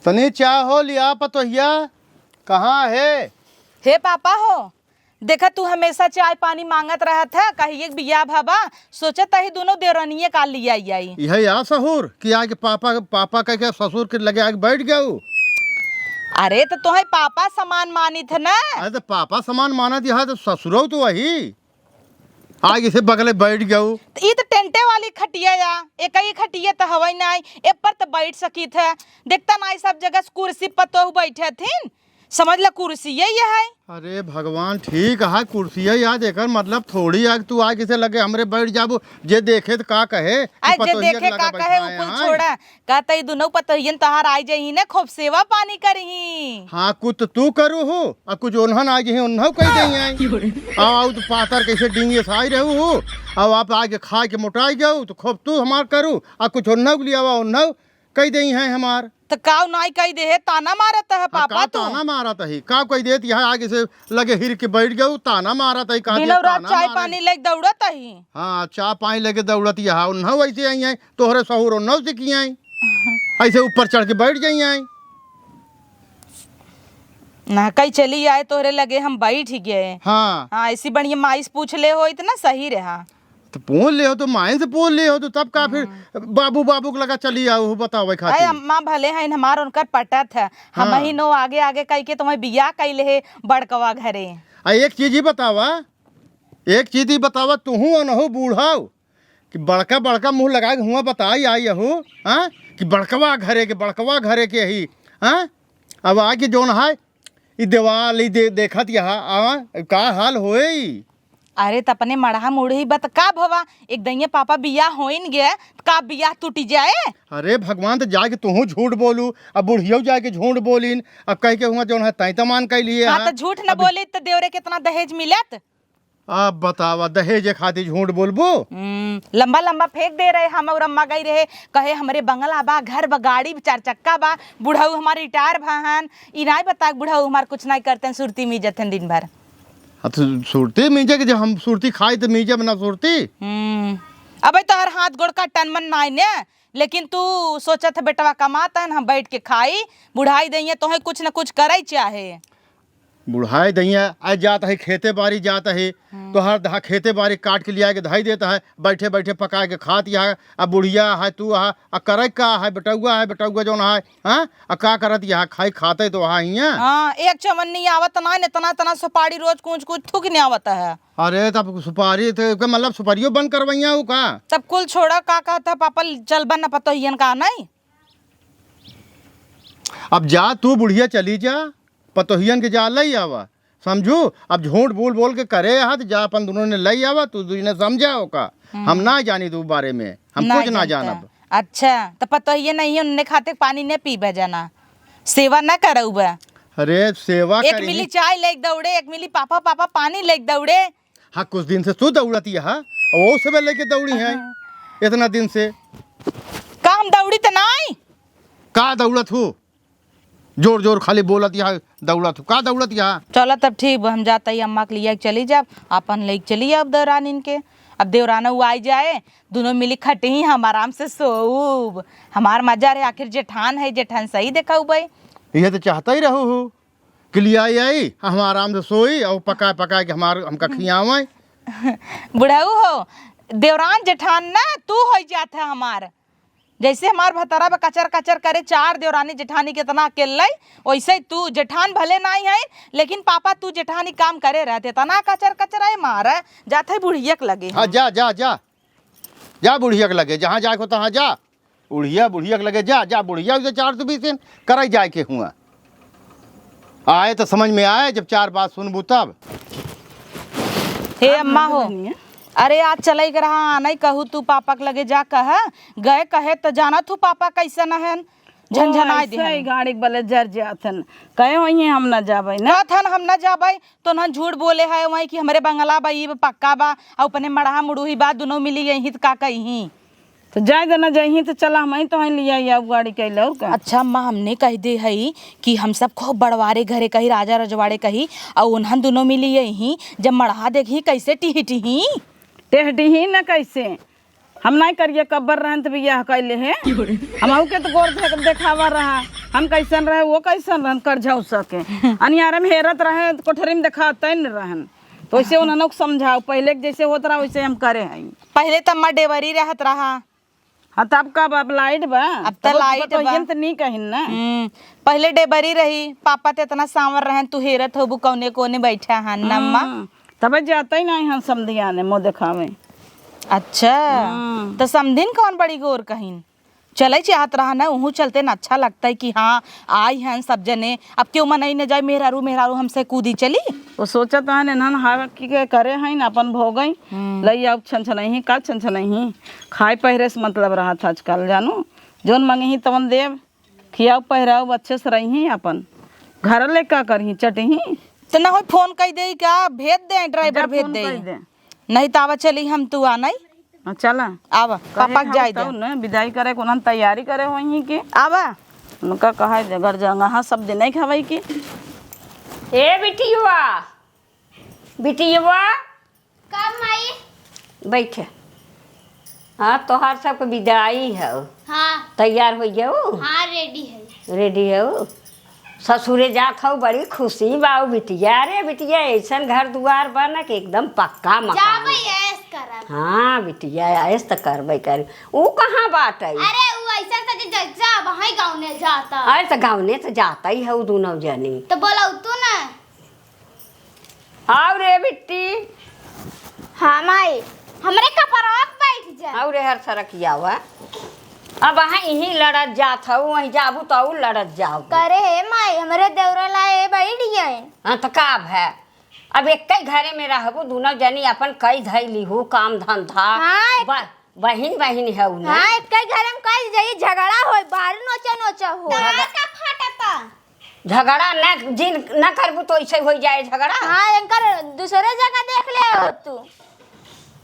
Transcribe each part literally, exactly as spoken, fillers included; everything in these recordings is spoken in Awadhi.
तनी चाह हो लिया पतोहिया, कहाँ है? हे पापा हो, देखा तू हमेशा चाय पानी माँगत रहत ह, कहिए के बियाह भवा, सोचत ही दुनो देवरनिये का लिया आई। यह या सहूर कि आके पापा, पापा कह के ससुर के लगे आके बैठ गऊ। अरे तो तोहे पापा समान मानित ह ना। अरे तो पापा समान मानत यह तो ससुरौ तो वही। आगे से बगले बैठ गऊ। त ई त टेंटे वाली खटिया या, एकही खटिया त हवै नाई, ए पर त बैठ सकित ह। देखता नाई सब जगह कुर्सी पतोह बैठे थिन, समझ ला कुर्सी यही है। अरे भगवान, ठीक है कुर्सी है यार, एकर मतलब थोड़ी है कि तू आगे से लगे हमरे बैठ जाबू, जे देखे त का कहे कि आज जे पतोहिया के देखे लगा का कहे उ बैठाए कुल हैं। छोड़ा, का तई दुनो पतोहियन तहार आई जइहीं ने, खूब सेवा पानी करिहीं। हाँ, कुछ तो तू करू हो, आ कुछ ओन्हन आई जइहीं, ओन्हव कही देइहीं आई। आ, आउ तो पातर कैसे डींगे साई रहू हो, अब आप आके खाए के मोटाई जाऊ, तो खूब तू हमार करू, आ कुछ ओन्हव के लिए आवा, ओन्हव कही देइहीं हैं हमार। तो काउ नाई कही दे है, ताना मारत है हाँ, पापा का तू। ताना मारत ही, का कही देत यहाँ आगे से लगे हिर के बैठ गऊ, ताना मारत ही, कहा दिनौ दिया रात ताना चाय मारत। पानी लेके दौड़त ही। हाँ, चाय पानी लेके दौड़त यहाँ, ओन्हव ऐसे आई हैं, तोहरे सहूर ओन्हव से की आई। ऐसे ऊपर चढ़ के बैठ जाई आई। ना कहीं चली आए तोहरे लगे हम बैठ गए। हाँ। हाँ, ऐसी बढ़िया माई से पूछ ले होइत ना सही रहा। तो पूछ ले हो तो माई से पूछ ले हो तो तब का फिर हम्म। बाबू बाबू के लगा चली आओ बतावे अरे खातिर। अम्मा भले हैं हमार उनकर पटत है, हम हाँ। ही नो आगे आगे कह के तुम्हें बियाह कैले है बड़कवा घरे। आ एक चीज ही बतावा, एक चीज ही बतावा, तुहू अनहु बूढ़ाऊ कि बड़का बड़का मुँह लगा के हुआं बताई आई यहू, हाँ, कि बड़कवा घरे के, बड़कवा घरे के ही, हाँ। अब आके जौन है ई देवाल ई दे, देखत यहाँ, हाँ, का हाल होए ई? अरे त अपने मड़हा मुड़ही बत का भवा, एक दइये पापा बियाह होइन गया, का बियाह टूटी जाए? अरे भगवान, त जाके तुहू झूठ बोलू, अब बुढ़ियो जाके झूठ बोलिन, अब कह के हुआं जौन है तैं त मान कइ लिए हाँ, हाँ। त झूठ न अब बोली त देवरे कितना दहेज मिलत? अब बतावा, दहेज खातिर झूठ बोलबू? हम्म, लंबा लंबा फेंक दे रहे हम और अम्मा गई रहे, कहे हमरे बंगला बा, घर बा, गाड़ी बा, चार चक्का बा, बुढ़ऊ हमार रिटायर भा हन, ई नाई बता बुढ़ऊ हमार कुछ नाई करते हैं, सुरती मीजत हैं दिन भर। हाँ, तो सुरती मीजे के, जब हम सुरती खाई तो मीजे ना सुरती। हम्म, अबे तोहर हाथ गोड़ का टन मन नाई ने, लेकिन तू सोचत है बेटवा कमात है, हम बैठ के खाई, बुढ़ाई दइये तोहे कुछ न कुछ करे चाहे। बुढ़ाए दइया, आ जात है खेते बारी जात है, हम्म। तोहार दहा खेते बारी काट के लिया के धई देत है, बैठे बैठे पका के खात यहाँ। अब बुढ़िया है, तू है, आ करे का है, बेटौआ है, बेटौआ जौन है, हाँ? आ का करत यहाँ, खाई खाते तो वहाँ हियाँ। हाँ, एक चवन्नी आवत ना, इतना इतना सुपारी रोज कूच कूच थूक ने आवत है। अरे तब सुपारी तो के मतलब सुपारियो बंद करवैया हो का? तब कुल छोड़ा, का कहत है पापा, चल बन पतोहियन का नहीं? अब जा तू बुढ़िया चली जा, पतोहियन के जा लई आवा, समझू? अब झूठ बोल बोल के करे हा, त जा अपन दुनो ने लई आवा, तू दुनो ने समझा ओका। हम्म। हम ना जानी तू बारे में, हम ना कुछ ना जानते जानब। हैं। अच्छा, त पतोहिए नहीं है, उनने खाते पानी ने पीबे जाना, सेवा ना करउबे। अरे सेवा एक करी। मिली चाय लेके दौड़े, एक मिली पापा पापा पानी लेके दौड़े। हाँ, कुछ दिन से तू दौड़त यहाँ, वो सब लेके दौड़ी है हाँ। इतना दिन से। का हम दौड़ी त नाई? का दौड़त हो? जोर जोर खाली बोलत यहाँ दौड़त हो, का दौड़त यहाँ? चलो तब ठीक बा, हम जाता ही अम्मा के लिया के चली जाब, अपन लेके चली जाब देवरानिन के। अब देवराना वो आई जाए, दुनो मिली खटही, हम आराम से सोऊब। हमार मजा रहे, आखिर जेठान है, जेठान सही देखा भाई। ये तो चाहता ही रहू हो कि लिया आई, हम आराम से सोई और पका पका के हमार हमका खियावे। बुढ़ऊ हो, देवरान जेठान ना तू हो जात है हमार। जैसे हमार भतरा बा कचर कचर करे, चार देवरानी जेठानी के इतना अकेल लाई, वैसे ही तू जेठान भले नाई है, लेकिन पापा तू जेठानी काम करे रहते, इतना कचर कचर है मारे, जात है बुढ़िया के लगे हाँ, हम। जा, जा, जा, जा बुढ़िया के लगे, जहाँ जाए को तहाँ जा। बुढ़िया, बुढ़िया के लगे जा, जा बुढ़िया उसे चार सौ बीस दिन कराई जाए के हुआ। आए तो समझ में आए, जब चार बात सुनबू तब। हे अम्मा हो, बनिया। अरे आज चले के रहा, आना ही कहू तू पापा के लगे जा कह, गए कहे तो जाना तू पापा कैसन हन, झनझनाए दे ऐसे ही हन। गाड़ी के बले जर जात हन, कहे वहीं हम ना जाबे ना। कहत हन हम ना जाबे, तो उन्हन झूठ बोले है वहीं कि हमरे बंगला बा, ई बा, पक्का बा, और अपने मड़हा मुड़ुही बा, दुनो मिली यहीं त का कही। तो जाए देना, जइहीं तो चला, हम ही तो हैं लिया या गाड़ी कैले, और का? अच्छा अम्मा, हमने कह दे हई कि हम सब खूब बड़वारे घरे कही, राजा रजवाड़े कही, और उन्हन दुनो मिली यहीं, जब मड़हा देखी कैसे टिही टिही। टेहटिही न कैसे, हम नाहीं करिए, कब्बर रहन त बियाह कइले हे। हमहू के त गोर देख-, देखावा रहा, हम कइसन रहे, वो कइसन रहन, करझौसा के। अनियारे में हेरत रहे, कोठरी में देखाते न रहन। त वइसे उन्हनों के समझाओ, पहिले के जइसे होत रहा, वइसे हम करे हई। पहिले त अम्मा डेबरी रहत रहा। हाँ, त अब का बा, अब लाइट बा? अब त त होत लाइट बा, त बा। एन त नी कहिन ना। हम्म, पहिले डेबरी रही, पापा त एतना सांवर रहन, तू हेरत होबू कउने कोने बइठा हन ना अम्मा। हम्म, तबे जातइ नाहीं हन समधियाने, मुँह देखावे। अच्छा, हम्म। त समधिन कउन बड़ी गोर कहिन? चलइ चाहत रहा ना, उहू चलते न अच्छा लगतइ कि हाँ, आई हन सब जने। अब केउ मनई न जाए, मेहरारू, मेहरारू हमसे कूदी चली। वो सोचत हन, एनहन हक के करे हइन, अपन भोगइ। हम्म। लइ आउ छनछनही, का छनछनही? खाए पहिरे से मतलब रहत आजकल, जानू। जउन मंगही तवन देब, खियाउ पहिराउ, अच्छे से रही अपन। घर ले का करही, चटही। त न होई, फोन कइ देई का? भेज देई, ड्राइवर जा, भेज फोन देई। कइ दे। नहीं त आवा चली हम, तू आ नहीं। हाँ, चला। आवा, कहे पापा के हम जाए दे। तउ न, विदाई करे के उन्हन तैयारी करे होइहीं कि। आवा। उनका कहा जे घर जंगहा सब दिन नहीं खावइ कि। ए बिटियुआ, बिटियुआ। का माई? बैठे। हाँ, तोहार सबके विदाई है। हाँ। तैयार होइ जाऊ? हाँ, रेडी है। रेडी है। ससुरे जात हऊ, बड़ी खुशी बा बिटिया। अरे बिटिया, अइसन घर दुआर बा ना कि एकदम पक्का मकान। जाबै, ऐश करब। हाँ बिटिया, ऐश त करबै करी। ऊ कहाँ बाटइ? अरे ऊ अइसन त जे जज्जा अब हई गाउने जाता। अरे त गाउने त जातइ हऊ दुनौ जनी। त बोलउ तू ना। आउ रे बिट्टी। हाँ माई, हमरे कपरवा पे बैठ जा। आउ रे हर सरकिया हुआ। अब अहाँ इहीं लड़त जात हऊ, वहीं जाबू त अउर लड़त जाबू। करे हे माई, हमरे देवरा लाए बैठ गए। हाँ त का भै? अब एक्कै घरे में रहबू, दुनौ जनी अपन कई धई लिहू काम धंधा। हाँ, एक ब-, बहिन बहिन हऊ ना। हाँ, एक्कै घरे में कई जाई, झगड़ा होई, बाहर नोचा नोचा हो। तार का फाटता? झगड़ा न, जिन न करबू तो ऐसे होइ जाए झगड़ा। हाँ, इनकर दूसरे जगह देख ले हो तू।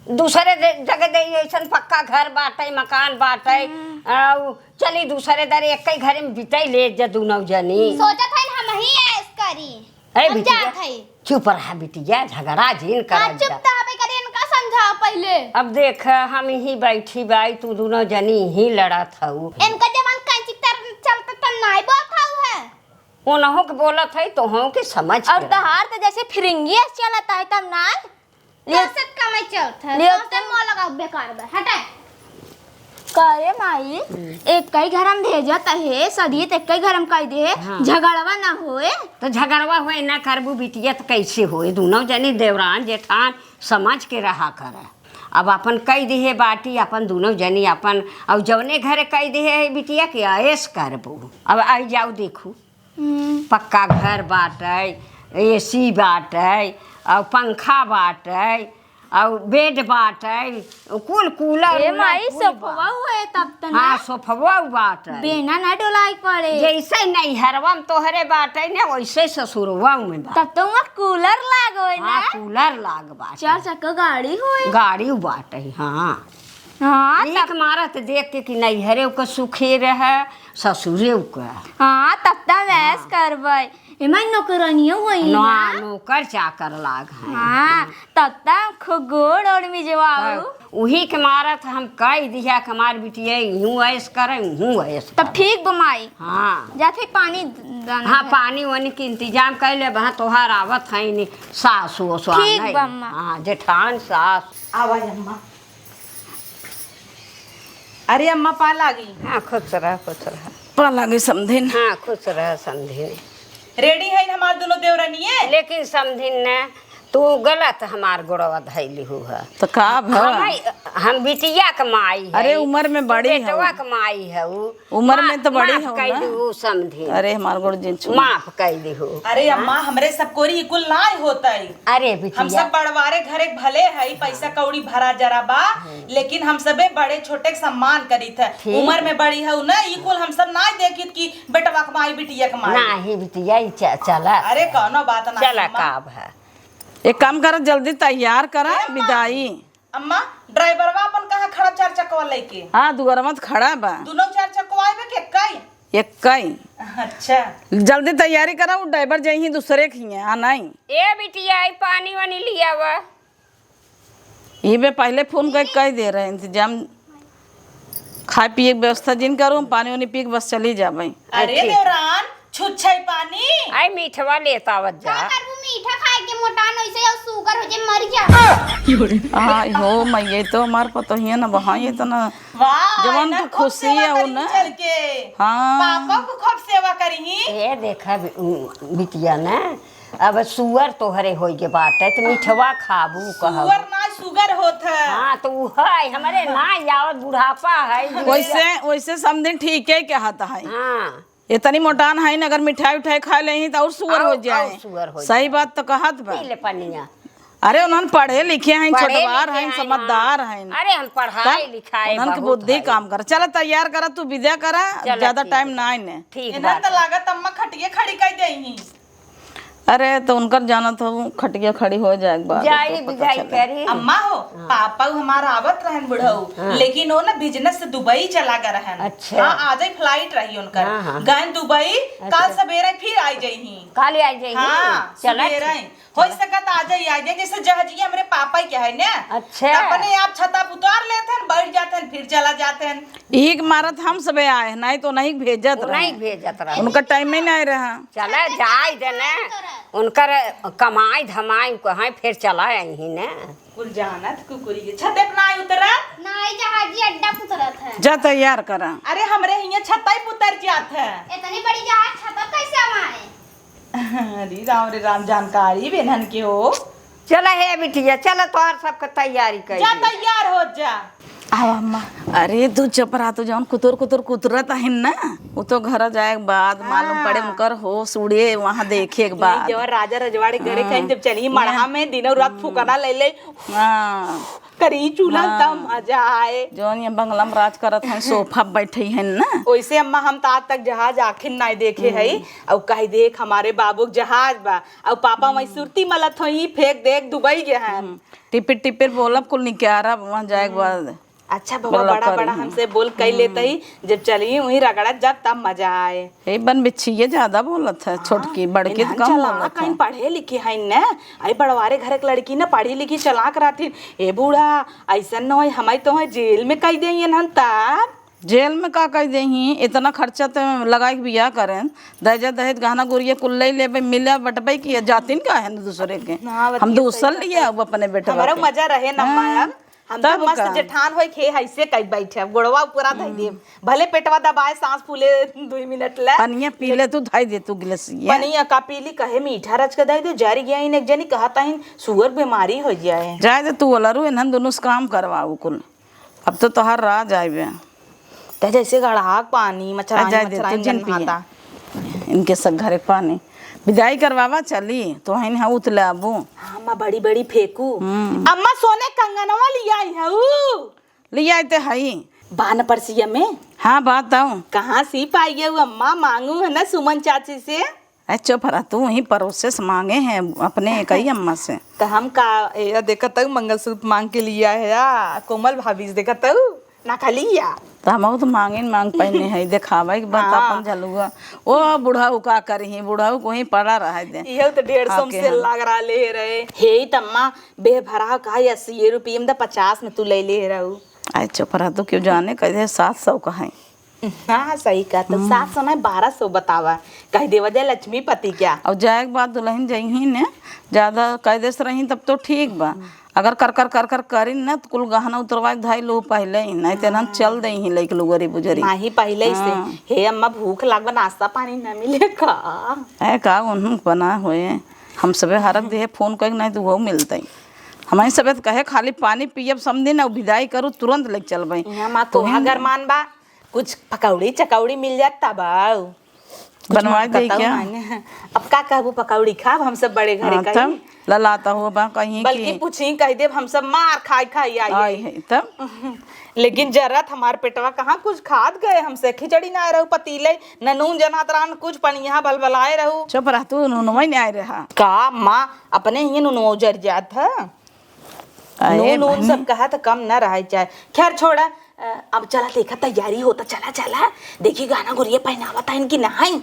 दूसरे दे-, जगह दे, ऐसन पक्का घर बाटइ, मकान बाटइ, हम्म। अउ चली दूसरे दर, एक्कै घरे में बितइ ले जा दुनौ जनी। सोचत हइन हमहीं ऐश करी। ए हम बिटिया, जात हई। चुप रहा बिटिया, झगड़ा जिन हाँ, करब चुप जा। त हबे करी, इनका समझाओ पहिले। अब देख, हम इहीं बैठी बाई, तू दुनौ जनी इहीं लड़त हऊ। इनका जवान कैंची तर चलत त नाई बोलत हऊ है। उनहु के बोलत है, तोहू के समझ अउर के रहे। तहार त जैसे फिरिंगिया चलत है, तब ना। ले तोसे कमाई चलत है, ले तोसे तो। मुँह लगाउ बेकार बा, हटा। करे माई, हम्म। एक्कै घर हम भेजत है, सदिये त एक्कै घर हम कह दे, हाँ। झगड़वा ना होए। त झगड़वा होए ना करबू बिटिया, त कैसे होए? दुनौ जनी देवरान जेठान समझ के रहा कर। अब अपन कह दिहे बाटी, अपन दुनौ जनी अपन, अउ जौने घरे कह दिहे है बिटिया के ऐश करबू। अब आई जाऊ देखू। हम्म। पक्का घर बाटइ, एसी बाटइ, अउ पंखा बाटइ, अउ बेड बाटइ, कुल कूलर ए उलर माई, कुल बा। सोफवा हुए तब त ना। हाँ, सोफवा बाटइ। बेना ना डोलाई पड़े। जैसे नैहरवा में तोहरे बाटइ ना, वैसे ससुरवा में बा। तब त वहाँ कूलर लाग होए ना। हाँ, कूलर लाग बाटइ। चार चक्का गाड़ी होए। गाड़ी बाटइ, हाँ। हाँ, नीक तब मारत देख के कि नैहरे ओकर सुखे रहे, ससुरे ओकर। हाँ, तब त हम ऐश हाँ। करबै। एमा नौकरानियो होई ना, ना? नौकर चाकर लाग है। हाँ, तब त खूब गोड़ ओड़ मिजवाऊ। तब उही के मारत हम कह दिया कि हमार बिटिया इहूँ ऐश करे, उहूँ ऐश तब करे। ठीक बा माई। हाँ। जाते पानी दाना हाँ, है। पानी वानी के इंतजाम कर ले, वहाँ तोहार आवत है नी, सास ओस ठीक आने। बा अम्मा। हाँ, जेठान सास। आवा अम्मा। अरे अम्मा, पा लागी। हाँ, खुश रह, खुश रह। पा लागी समधिन। हाँ, खुश रह समधिन। रेडी है हमार दुनो देवरानिये? लेकिन समधिन ने, तू गलत हमार गोड़वा धइली हु है। तो का भ? हम, हम बिटिया के माई है। अरे उम्र में बड़ी है। बेटवा के माई है उ। उम्र में तो बड़ी माफ हो कई ना। दू समधिन। अरे हमार गोड़ जिन छू। माफ कई दू। अरे अम्मा, हमरे सब कोरी ई कुल नाय होतई। अरे बिटिया। हम सब बड़वारे घरे के भले हई, पैसा कौड़ी भरा जरा बा, लेकिन हम सबे बड़े छोटे के सम्मान करीत है। ठीक। उम्र में बड़ी हऊ ना, ई कुल हम सब नाय देखित कि बेटवा के माई, बिटिया के माई। नाही बिटिया, ई च-, चला। अरे कौनो बात ना चला अम्मा। का भा। एक काम करा, जल्दी तैयार करा, ए अम्मा। विदाई। अम्मा, ड्राइवरवा अपन कहाँ खड़ा चार चक्कवा लेके? हाँ, दुआरवा में त खड़ा बा। दुनो चार चक्कवा आइबे के एक्कई? एक्कई। अच्छा। जल्दी तैयारी करा, उ ड्राइवर जइहीं दूसरे के हियाँ, आ नाहीं। ए बिटिया, ई पानी वानी लियावा। ई बे पहिले फोन करके कह दे रहे, इंतजाम खाए पिए के व्यवस्था जिन करू, हम पानी वानी पी के बस चली जाबे। अरे ठीक। देवरान, छुच्छे पानी। आई मीठवा लेत आवत जा। का करबू मीठा खाए के, मोटान वैसे और शुगर हो जाए, मर जा। हाँ हो मैया, तो हमार पतोहिया न बहा, ये तो ना वाह, जवन ना तू खूब खुशी सेवा है करी ना। चल के। हाँ। पापा को खूब सेवा करी। ए देखा बि-, बिटिया ना, अब सुअर तोहरे होई के बाटे, त मिठवा खाबू कहबू। सुअर ना, शुगर होत है। हाँ, त उ है, हमरे ना आवत, बुढ़ापा है। वैसे, वैसे समझे ठीक है कहत है। हाँ। इतनी मोटान है न, अगर मिठाई उठाई खा लेही त और सुअर हो और, जाए। और सुअर हो सही जाए। बात तो कहत बा। पी ले पनिया। अरे उन्हन पढ़े लिखे हैं, पढ़े छोटवार लिखे हैं, हैं, समझदार हाँ। हैं। अरे हम पढ़ाई तब लिखाई उन्हन के बहुत बुद्धि है। काम कर। चल तैयार करा, तू विदा करा, चल ज्यादा ठीक टाइम बा। ना आइने। ठीक इन्हन बात तो है। लागत अम्मा खटिया खड़ी कर देही। अरे तो उनकर जानत हो खटिया खड़ी हो जाए एक बार, जाई तो पता विदाई चले। करी। अम्मा हो, हाँ। पापा उ हमार आवत रहन बुढ़ऊ, हाँ। लेकिन वो ना बिजनेस से दुबई चला गए रहन। अच्छा। हाँ, आज ही फ्लाइट रही उनकर। हाँ, हाँ। गए दुबई, अच्छा। काल सवेरे फिर आ जाइही। काल आ जाइही। हाँ, चला सवेरे। ठीक। हो सकत आ जाई, आ जाई, जैसे जहाजिया हमरे पापा के है ना। अच्छा। त अपने आप छता उतार लेत हन, बैठ जात हन, फिर चला जात हन। एक मारत हम सबे आए, नहीं तो नहीं भेजत वो रहे। नहीं भेजत रहे। उनका टाइम ही नहीं रहा। चला जाए देने, उनकर कमाई धमाई कहाँ फिर चला आई ने। कुल जानत कुकुरी के छते पे नहीं उतरत। नहीं, जहाजी अड्डा पे उतरत है। जा तैयार करा। अरे हमरे हियां छता ही उतर जात है। इतनी बड़ी जहाज छता कैसे आए? अरे राम रे राम, जानकारी बेनहन के हो। चला हे बिटिया, चला तोहर सबके तैयारी कर जा, दी। तैयार हो जा। आवा अम्मा। अरे तू चुप रहा, तू जौन कुतुर कुतुर कुतरत आहिन ना, वो तो घर जाए के बाद मालूम पड़े, हाँ। उनकर होश उड़े वहाँ देखे के नहीं, बाद। जब राजा रजवाड़े घरे हाँ। कहीं जब चली मड़हा में दिनों रात फुकना ले ले। हाँ। करी चूल्हा हाँ। त मजा आए। जौन ये बंगला में राज करत हैं, सोफा पे बैठे हैं ना। ओइसे अम्मा हम त आज तक जहाज आखिर नाई देखे हम्म। हई। अउ कही देख हमारे बाबू के जहाज बा। अउ पापा वही सुरती मलत होई, फेंक देख दुबई गए हैं। हम्म। टिपिर टिपिर बोलब कुल निकारा वहाँ जाए के बाद। अच्छा बाबा, बोला बड़ा करी बड़ा हम। हमसे बोल कई लेत हम्म। ही, जब चली वहीं रगड़त जब तब मजा आए। ए बन बिच्छिए ज्यादा बोलत है, हाँ, छोटकी, बड़की तो इन्हन कम चलाक बोलत है। हैं, पढ़े लिखे हैं न। आई बड़वारे घर के लड़की न पढ़ी लिखी चलाक रहती। ए बूढ़ा, ऐसन न होय, हमाई तो है जेल में कई दे इन्हन तब। जेल में का कई देही, इतना खर्चा तो लगाई के बियाह करें, दहेज दहेज गहना गुरिया कुल ले लेबे, मिला बटबे की जातिन का है न दूसरे के। हाँ, हम बतिया दूसर सही लिया अब अपने बेटवा हमारा के। मजा रहे न हाँ। माया। हम तब तो मस्त का? जेठान होई खे, ऐसे कई बैठे, अब गोड़वा ऊपरा धई देब। भले पेटवा दबाए, सांस फूले दुई मिनट ले। पनिया पी ले तू, धई दे तू गिलासिया। पनिया का पीली, कहे मीठा रच के धई दे, जर गया इन एक जनी कहता ही सुअर बीमारी हो जाए। जाए दे तू, ओलरू इन्हन दोनों से काम करवाऊ कुल। अब तो तोहार राज आइबे। ते जैसे गड़हा के पानी, आ, मच्छरानी, जाए दे, मच्छरानी तू जिन पिए। जन्माता। इनके सब घरे पानी। विदाई करवावा चली, तो हइन हाँ उतले आबू। हाँ, अम्मा, बड़ी बड़ी फेंकू। हम्म। अम्मा, सोने कंगनवा लिया आई है ऊ। लिया आई ते हई। बान परसिया में? हाँ, बात आऊ। कहाँ से पाई गए ऊ अम्मा? मांगू है ना सुमन चाची से। ए, चुप रह, तू ही पड़ोसे से मांगे हैं अपने कई अम्मा से। तो हम का, ए, देखत हऊ मंगलसूत्र मांग के लिया है या कोमल भाभी से देखत हऊ ना खाली या। तो हम तो मांगे न मांग पाइने हैं, देखावे के बात हाँ। अपन झलुआ। ओ बुढ़ऊ का करी, बुढ़ऊ को ही पड़ा रहे दे। इहो तो डेढ़ सौ आके से हम। लाग रहा ले रहे। हे तम्मा, बेभरा का अस्सी रुपये में तो पचास में तू ले ले रहू। आई चुप रह, तू क्यों जाने कह दे सात सौ का है। हाँ, सही कहा। तो हम्म। सात सौ नहीं, बारह सौ बतावा। कह देवा जाए लक्ष्मीपति क्या? और जाए के बाद दुल्हन जइही ने, ज्यादा कह देस रही तब तो ठीक बा। हम्म। अगर कर कर कर कर करी न, तो कुल गहना उतरवा के धाई लो पहले ही, नहीं तो ना हाँ। चल दे ही लइक लुगरी बुजरी। माही पहले ही से, हाँ। हे अम्मा, भूख लाग बा, नाश्ता पानी ना मिले का? है का, उन्होंने बना होए, हम सबे हरक दे फोन करके, नहीं तो वो मिलते ही। हमारे सबे तो कहे, "खाली पानी पियब समझी ना, विदाई करू, तुरंत लेके चलबे।" यहाँ माँ तो तोहा ही गरमान बा, कुछ पकौड़ी चकौड़ी मिल जात तब आऊ। कुछ बनवा मन दे करता क्या? हूँ माने। अब का कहबू, पकौड़ी खाब हम सब बड़े घरे हाँ, कहीं। तब ललाता हुआ बा कहीं बल्कि की। पूछी कह देब हम सब मार खाई खाई आई आई आई। है, तब? लेकिन जरत हमार पेटवा कहाँ कुछ खात गए हमसे, खिचड़ी ना रहू पतीले, न नून जनात रहन कुछ पनिया बलबलाए रहू। चुप रह तू, नूनवा ही नहीं आए रहा। का माँ, अपने ही नूनवा उजर जात है। अरे नून, नून बहनी। सब कहा त कम न रहे चाहे। खैर छोड़ा, अ, अब चला देखा तैयारी होता, चला, चला। देखी गहना गुरिया पहनावत हैं कि नहीं।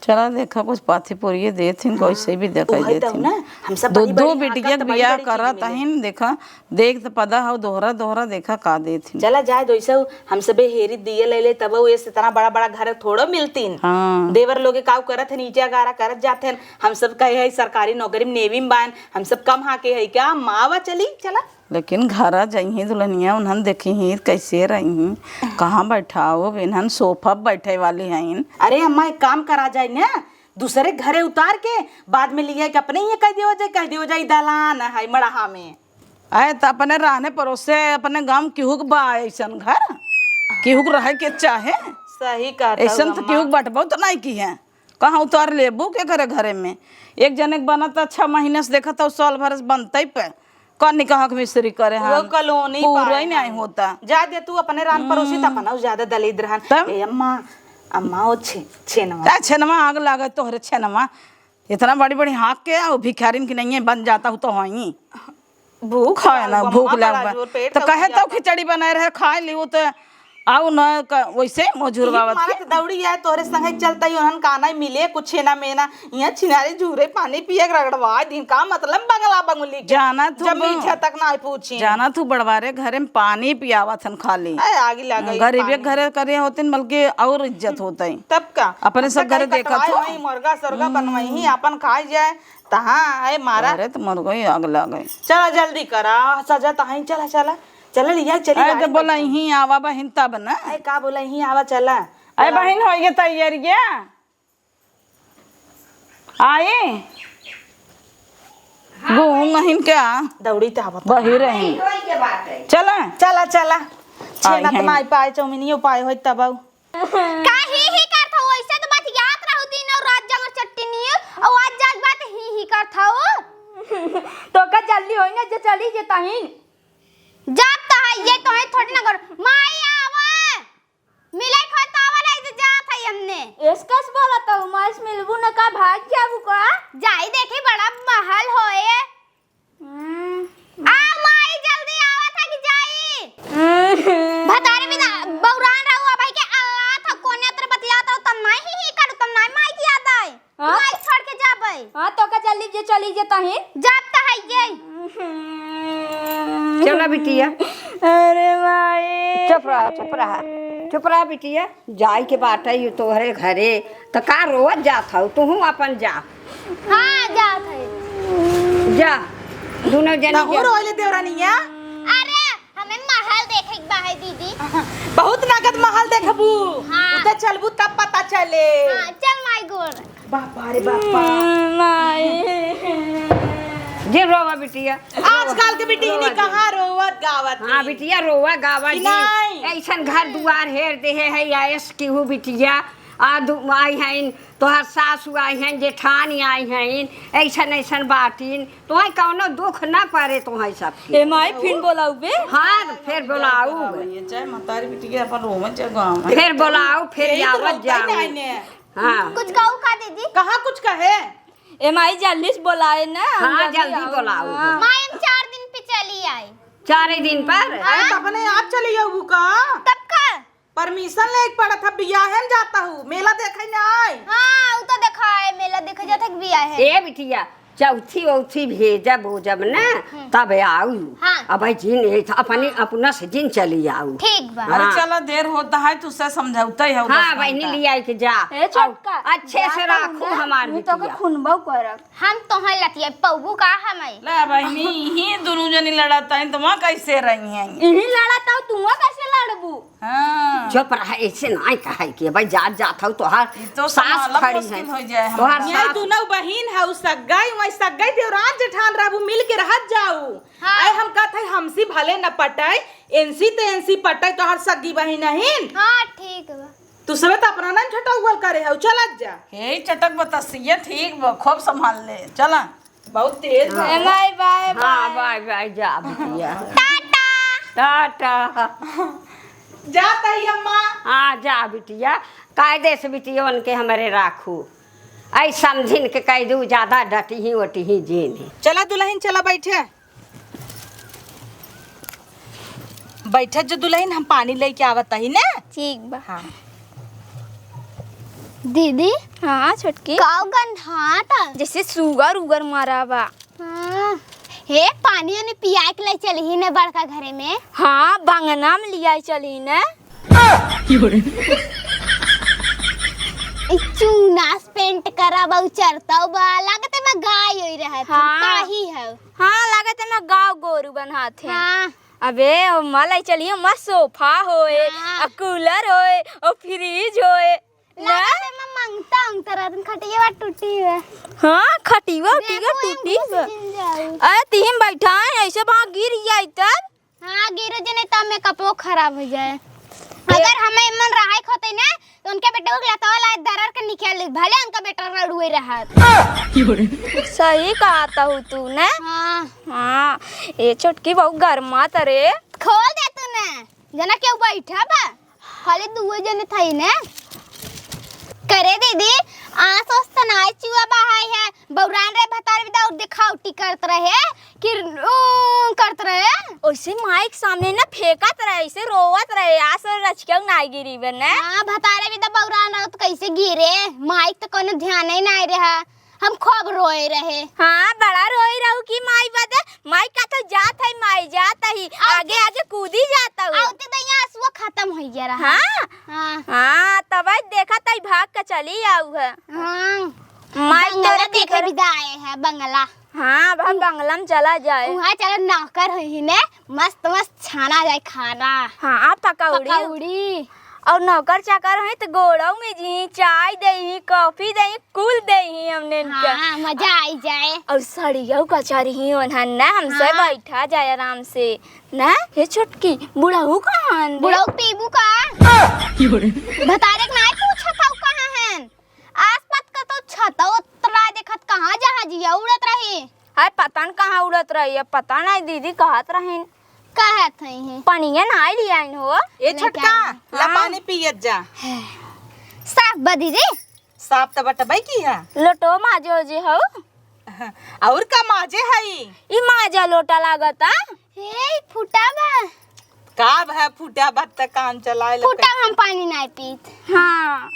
चला देखा, कुछ पाथी पुरिये देत हिन, हाँ। कैसे भी देखा उहे देत तो हिन। ना, हम सब दो, बड़ी दो बड़ी बिटिया के बियाह करत हिन, देखा, देख त पदा हौ, दोहरा, दोहरा देखा का देत हिन। चला जाए दो, ऐसे हम सबे हेरी दिए ले ले, तब वो ये इतना बड़ा बड़ा घर थोड़ो मिलतीन। हाँ। देवर लोगे काऊ करत है, नीचे गारा करत जात हैं, हम सब कहे है सरकारी नौकरी में नेवी में बान, हम सब कम हाके है क्या? मावा चली, चला। लेकिन घरा जइहीं दुल्हनिया, उन्हन देखिहीं कैसे रहिहीं, कहाँ बैठाओ, इन्हन सोफा पे बैठे वाली हईन। अरे अम्मा, एक काम करा जाए ना, दूसरे घरे उतार के बाद में लिया के अपने ही कह दियो जाए, कह दियो जाए, "ई दलान है मड़हा में।" अरे, त अपने रहने पड़ोसे, अपने गाँव केहू के बा ऐसन घर, केहू के रहे के चाहे? सही कहत हऊ ऐसन त अम्मा। केहू के बटबो त नहीं की है। कहाँ उतार लेबू के करे घरे में? एक जने के बनत त छह महीने से देखत हौ, साल भर से बनते पे। कौन निकाह के मिस्त्री करे वो हम? कॉलोनी पूरा पाए ही नहीं हैं। होता। जा दे तू अपने रान पड़ोसी त हम्म। अपना ज्यादा दलिद्र हन। तब? ए अम्मा, अम्मा वो छे-, छेनवा। आ, छेनवा आग लागे तोहरे छेनवा। इतना बड़ी बड़ी हाँक के आओ, भिखारिन की नहीं है, बन जाता हूँ तो होई। भूख खाए ना, लागल बा, भूख मम्मा, लागल बड़ा बा। जोर पेट तो दुखी कहे तो जाता। खिचड़ी बनाए रहे, खाए ली, वो तो आउ न क-, वैसे मजूर भीख बाबत मारत के। दौड़ी आए, तोहरे संगे चलता ही, उन्हन का नहीं मिले, कुछ ना मेना, यहाँ छिनारे झूरे पानी पिए के रगड़वा दिन, का मतलब बंगला बंगली के? जाना तू जब ब-, मीठा तक ना पूछी। जाना तू बड़वारे घरे में पानी पियावत हन खाली। ए, आगी लग गई गरीबे पानी। घरे करे होते न, बल्कि और इज्जत होते। तब का? अपने अब सब तो घरे कहीं देखत कटवाए हो। वहीं मुर्गा सोरगा हम्म। बनवाई ही, अपन खाए जाए। तहाँ आए मारा। अरे, त मर गई, आग लग गई। चला, जल्दी करा, सजा तहाँ ही, चला, चला। चला, लिया, चली अरे, गाड़ी तो बोला बैठा। यहीं आवा बहिन, तब ना। अरे, का बोला, यहीं आवा, चला। अरे, चला। बहिन, हो गए तैयारिया? आई? घूम अहिन क्या? दौड़ी त आवत। बही रही। होई के बात है। चला। चला, चला। आई छेना त हैं। माई पाए, चौमिनियो पाए होई तब आऊ। का ही ही करत हो? ऐसे तो बतियात रहू दिन और रात जंगर चट्टी नियर, और आज जात बात ही ही करत हो। तो का जल्दी होई ना, जे चली जे तहिन। जात तो है, ये तो है, थोड़ी ना कर। माई आवा, मिले खो तो आवा नहीं, जे जात है हमने। एसकस बोला तो, माई से मिलबू न का, भाग जाबू का? जाई देखी, बड़ा महल होए। हम्म। आ माई, जल्दी आवा था कि जाई। हम्म। भतारी बिना बौरान रहू, अब के अल्लाह था, कोने अतर बतियात रहू, तब नहीं ही करू, तब नहीं माई की याद आई। हाँ? माई छोड़ के जाबे। हाँ, तो का जल्दी जे चली जे तहीं। जाब त है ये। हम्म। चला बिटिया। अरे माई। चुप रहा, चुप रहा। चुप रहा बिटिया। जाई के बाटे यू तोहरे घरे, त का रोवत जात हऊ? तुहू अपन जा। हाँ, जात है। जा, दुनो जनी तहू जा। रोइले देवरानिया। अरे, हमें महल देखे के बा है दीदी। बहुत नगद महल देखबू। हाँ। उधर चलबू तब पता चले। हाँ, चल माई गोर। बापा रे बापा। हम्म, माई। जे रोवा बिटिया। आजकल के बिटिया रोवा नहीं जे। कहाँ रोवत गावत हाँ, ही। बिटिया रोवा गावा कि जे। नहीं। ऐसन घर दुआर हेर देहे है, आयस केहू बिटिया। आ दु-, आई हैं, तोहर सासु आई हैं, जेठानी आई हैं, ऐसन ऐसन बातिन। तोहई कौनो दुख ना परे तोहई सबके। ए माई, फिर बोलाऊ बे? हाँ, फिर बोलाऊ। ये चाहे मतारी बिटिया अपन रोवन चाहे गाँव। फिर बोलाऊ, फिर यही तो आवत रोता ही जाऊ। नहीं ने। हाँ। कुछ कहू का दीदी? कहाँ कुछ कहे? ए माई, जल्दी से बोलाए ना, हम हाँ, जल्दी जल्दी आऊ। बोलाऊ। हाँ। माई, हम चार दिन पे चली आई। चार ही दिन पर? अरे, तो अपने आप चली आऊ का? तब का? Permission लेके पड़त ह, बियाहे में जात हऊ, मेला देखे ना आए। हाँ, उ तो देखा है, मेला देखे जात है कि बियाहे। ए बिटिया, चौथी औथी भेजब ओजब ना, हम्म। तब आऊ। हाँ। अब जिन ए था, अपने हाँ। अपना से जिन चली आऊ। ठीक बा। अरे हाँ। चला, देर होता है, तुझसे समझौता ही है, हाँ, बहिनी, लिया के जा। ए छोटका, अच्छे से राखू हमार बिटिया। तो के खुनबो करब। हम तोहे लतिया पौबू का हमें? ले बहिनी, इही दुनू जनी लड़त हैं, तो वहाँ कैसे रही हैं? इही लड़त हो, तू वहाँ कैसे लड़बू? हाँ। चुप रहा, ऐसे नाई कहे के भाई, जात जात हऊ, तोहार ई तो सास संभालब खड़ी मुश्किल है। हो जाए तोहार हमार। ये सास। दुनौ बहिन हऊ, सगाई, वही सगाई देवरान जेठान रहबू, मिल के रहत जाऊ। हाँ। आए हम कहत है, हमसी भले न पटाए, एनसी ते एनसी पटाए, तोहार सगी बहिन हईन। हाँ, ठीक बा। तू सबे तो अपना नाम छटौल करे हऊ, चलत जा। हे चटक बतसिया, ठीक बा, खूब संभाल ले, चला। बहुत तेज बा। ए, बाय, बाय, हाँ, बाय। बाय, बाय, जा बिटिया। टाटा। टाटा। जा तई अम्मा। हाँ, जा बिटिया। कायदे से बिटियवन के हमरे राखू। ऐ समझिन के कह दू, ज्यादा डटिही ओटिही जे नहीं। चला दुलहिन, चला बैठे। बैठे जो दुलहिन, हम पानी लेके आवत ही ने। ठीक बा। हाँ। दीदी। हाँ छोटकी। काउ गंधात? जैसे सुगर उगर मरा बा। हाँ। हे, पानी ओनी पियाए के ले चलही ने बड़का घरे में। हाँ, बंगना में लियाए चलही ने। ई चूना से पेंट करा बा, उचरता बा, लागत में गाय होई रहत। हाँ। काही है। हाँ, लागत में गाँव गोरू बनात है। हाँ। अबे, ओ मल आई चलिए, मस्त सोफा होए, हाँ। और कूलर होए, और फ्रिज होए। ना? लागत है मैं मंगता, मंगता रहत, खटिया टूटी है। हाँ, खटिया उटिया देखो, टूटी घुस बा। जिन जाऊ। अरे, तिहिम बैठा है, ऐसे वहाँ गिर जाई तब? हाँ, गिरो जने तब मेकअपो खराब हो जाए। अगर हमें मन रहाई खोते ना, तो उनके बेटे को लतवा लाए दरर के निकाल ले, भले उनका बेटा रड़ुए रहत। सही कहत हऊ तू ने। हाँ। हाँ, ए छोटकी बहुत गरमात रे। खोल दे तू ने, जना केहू बैठा बा, खाली दुए जने थई ने। करे दीदी, आस ओस त नाय चुआ बहाई है, बौरान रे भतार बिदा और दिखावटी करत रहे। कि ऊ करत रहे। ओइसे माई के सामने ना फेंकत रहे, ऐसे रोवत रहे, आस रचके नाई गिरी बने। हाँ, भतारे भी तो बौरान रहो तो कैसे गिरे? माई के तो कोनो ध्यान ही नाई रहा। हम खूब रोए रहे। हाँ, बड़ा रोई रहू कि माई बदे, माई का तो जात है, माई जात ही, आगे, आगे कूदी जात हूँ। आउते तो यहाँ आंसुआ खत्म हो गया रहा। हाँ? हाँ। हाँ, तब देखत है भाग के चली आऊ है। हाँ। माई बंगला तोरे देखे फिकर बिदा आए है, बंगला। हाँ, अब हम बंगला में चला जाए। उहाँ चलो नौकर होई ने, मस्त मस्त छाना जाए खाना। हाँ, पकौड़ी। पकौड़ी। और नौकर चाकर होई तो गोड़ौ में जी, चाय देही, कॉफी देही, कुल देही हमने इनके। हाँ, मजा आई जाए। और सड़ियौ कचरही ओन्हन ना, हमसे हाँ। बैठा जाए आराम से। ना, हे छोटकी, बुढ़ऊ कहाँ हन बे? बुढ़ऊ पीबू का? भतारे के नाई पूछत हऊ कहाँ हन? आस पास का तो छतौ उतरा देखत कहाँ जहाजिया उड़त रही। हाय, पता न कहाँ उड़त रही, अब पता नहीं दीदी कहत रहीन। कहत हई है। पनिया नाई लियाइन हो। ए नहीं छोटका, क्या? ला हाँ। पानी पियत जा। साफ बा दीदी। साफ त बटबै की है। लोटो माजो जे हो। और का माजे हई? ई माजा लोटा लागता। हे, फुटा बा। का भा फुटा बा त काम चलाए लग फुटा हम पानी नाई पीत। हाँ।